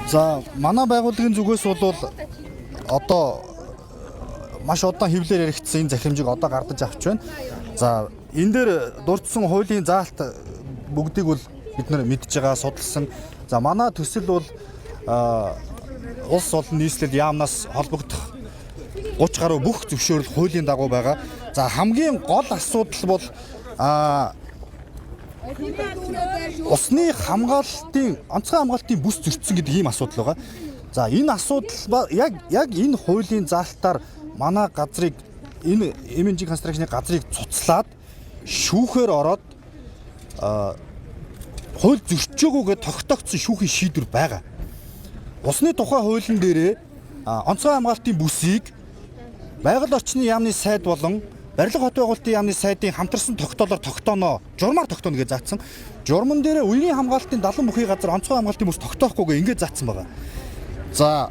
За, манай байгууллагын зүгээс бол одоо маш удаан хэвлээр яригдсан энэ захирамжийг одоо гардаж авч байна. За, энэ дээр дурдсан хуулийн заалт бүгдийг бол бид нар мэдж байгаа, судалсан. За, манай төсөл бол улс олон нийслэл яамнаас холбогдох 30 гаруй бүх зөвшөөрөл хуулийн дагуу байгаа. За, хамгийн гол асуудал бол усны хамгаалалтын онцгой хамгаалалтын бүс зөрчсөн гэдэг ийм асуудал байгаа. За, энэ асуудал яг энэ хуулийн заалтаар манай газрыг, энэ MNG Construction-ы газрыг цуцлаад шүүхээр ороод хууль зөрчөөгөөгээ тогтоогдсон шүүхийн шийдвэр байгаа. Усны тухай хуулийн дээрээ онцгой хамгаалтын бүсийг байгаль орчны яамны сайд болон барилга хот байгуулалтын яамны сайдын хамтарсан тогтоолоор тогтооно, журмаар тогтооно гэж заасан. Журман дээрээ үерийн хамгаалтын 70 бүхий газар онцгой хамгаалтын бүс тогтоохгүйгээ ингэж заасан байгаа. За,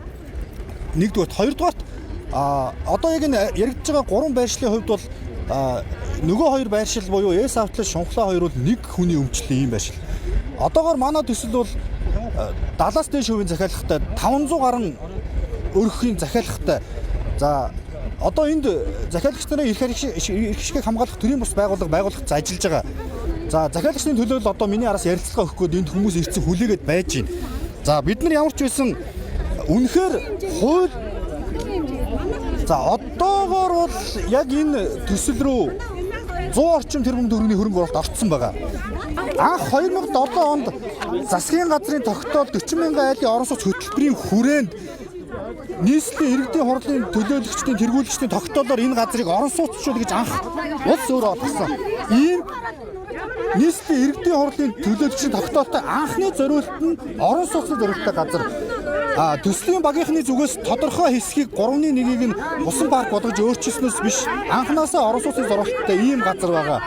нэгдүгээрт, хоёрдугаарт одоо яг энэ яригдж байгаа гурван байршлын хувьд бол нөгөө хоёр байршил буюу S Outlet, Шунхлаа хоёр бол нэг хүний өмчлөлийн ийм байршил. Одоогоор манай төсөл бол 70-аас дээш хувийн захиалгатай, 500 гаруй өрхийн захиалгатай. За, одоо энд захиалагч нарын эрх ашгийг хамгаалах төрийн бус байгууллага байгуулах ажиллаж байгаа. За, захиалагчдын төлөө л одоо миний араас ярилцлага өгөх гээд энд хүмүүс ирсэн, хүлээгээд байж байна. За, бид нар ямар ч байсан үнэхээр хууль. За, одоогоор бол яг энэ төсөл рүү 100 орчим тэрбум төгрөгийн хөрөнгө оруулалт орцсон байгаа. Анх 2007 онд засгийн газрын тогтоол 40 мянган айлын орон сууц хөтөлбөрийн хүрээнд нийслэлийн иргэдийн хурлын төлөөлөгчдийн, тэргүүлэгчдийн тогтоолоор энэ газрыг орон сууцчул гэж анх улс өөрөө олгосон. Ийм нийслэлийн иргэдийн хурлын төлөөлөгчдийн тогтоолтой анхны зориулт нь орон сууцны зориулттай газар. Төслийн багийнхны зүгээс тодорхой хэсгийг, 3-ны 1-ийг нь усан парк болгож өөрчилснөөс биш, анхнаасаа орон сууцны зориулттай ийм газар байгаа.